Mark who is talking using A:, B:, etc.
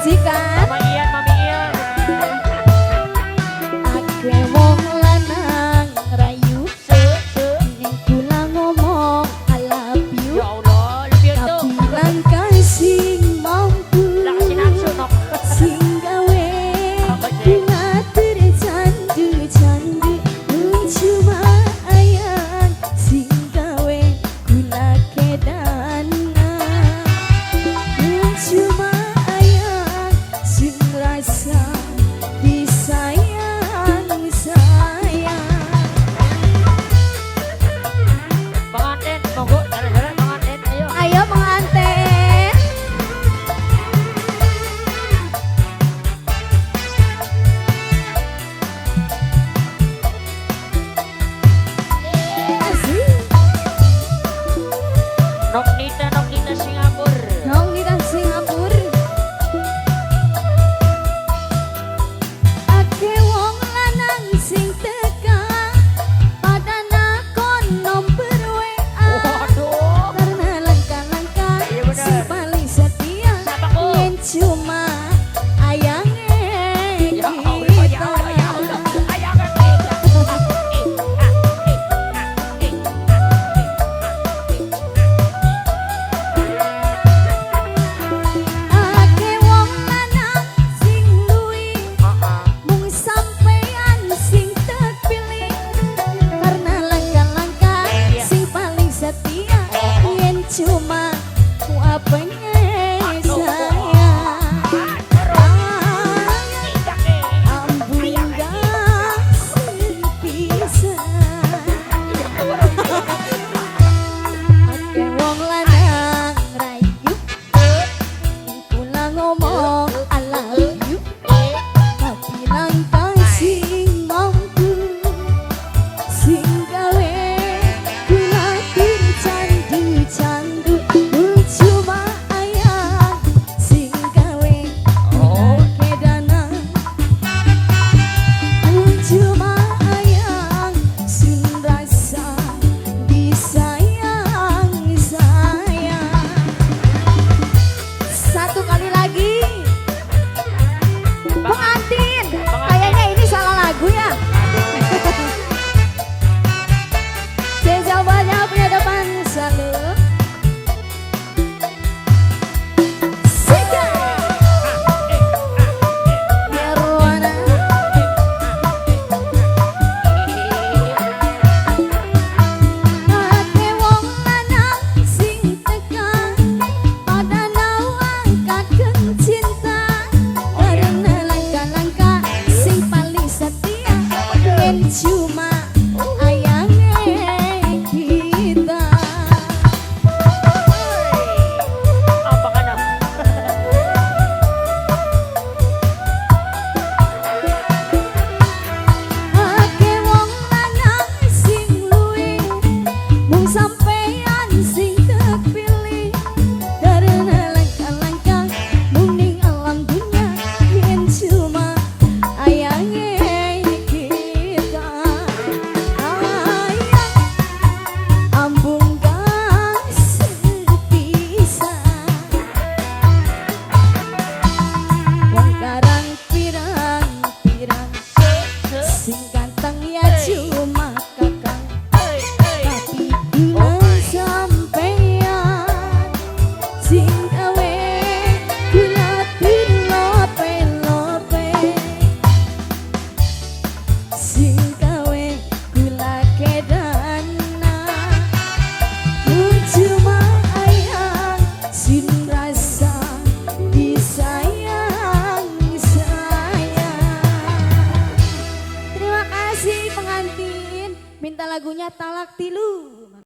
A: Majikan.
B: Mama Ian, Mami Ian.
A: Akeh wong lanang rayu,
B: Se, se.
A: Ning kula ngomong I love you.
B: Ya Allah, lebih itu.
A: Tapi langkah sing mampu,
B: Lah kasih nafsu nok.
A: Sing gawe bunga tercandu-candu, cuma ayang sing gawe kula kedana, cuma ayang sing rasa disayang sayang.
B: Pengantin, monggo jalan-jalan pengantin, ayo.
A: Ayo pengantin. Asik.
B: Nok Nita, Nok Nita Singapura.
A: Dong kita Singapura. Akeh wong lanang sing teka pada nakon nomor WA.
B: Waduh.
A: Karena langkah-langkah
B: Iya, bener.
A: sing paling setia
B: Siapa, Bu?
A: yen cuma ayange
B: Ya Allah, ya
A: kita.
B: Allah, ya Allah. Ayang kita. Ah, eh, ah, eh, ah, eh, ah, eh, ah, eh.
A: Akeh wong lanang sing luwih, mung sampean sing terpilih, karena langkah-langkah sing paling setia yen cuma apanya sayang. Ambung sepisan. Akeh wong lanang rayu, kula ngomong I love you, tapi langkah sing mampu, sing gawe kula tercandu-candu, cuma ayang sing gawe kula kedana, cuma ayang sing rasa disayang sayang. Satu kali lagi, pengantin. Kayaknya ini salah lagu ya. Jawabannya punya depan selalu. Sikat. Nirwana. Akeh wong lanang sing teka pada nawakaken cinta, karena langkah-langkah sing paling setia yen cuma ayange kita.
B: Apa kana?
A: Akeh wong lanang sing luwih, mung sampean sing terpilih, karena langkah-langkah mung ning alam dunya yen cuma ayange kita. Ayang ambung kang sepisan. Wong karang pirang-pirang, sing ganteng ya cuma kakang, tapi kula sampean sing gawe kula lope-lope, sing gawe kula kedana, cuma ayang sing rasa disayang sayang. Terima kasih pengantin. Minta lagunya Talak Tilu.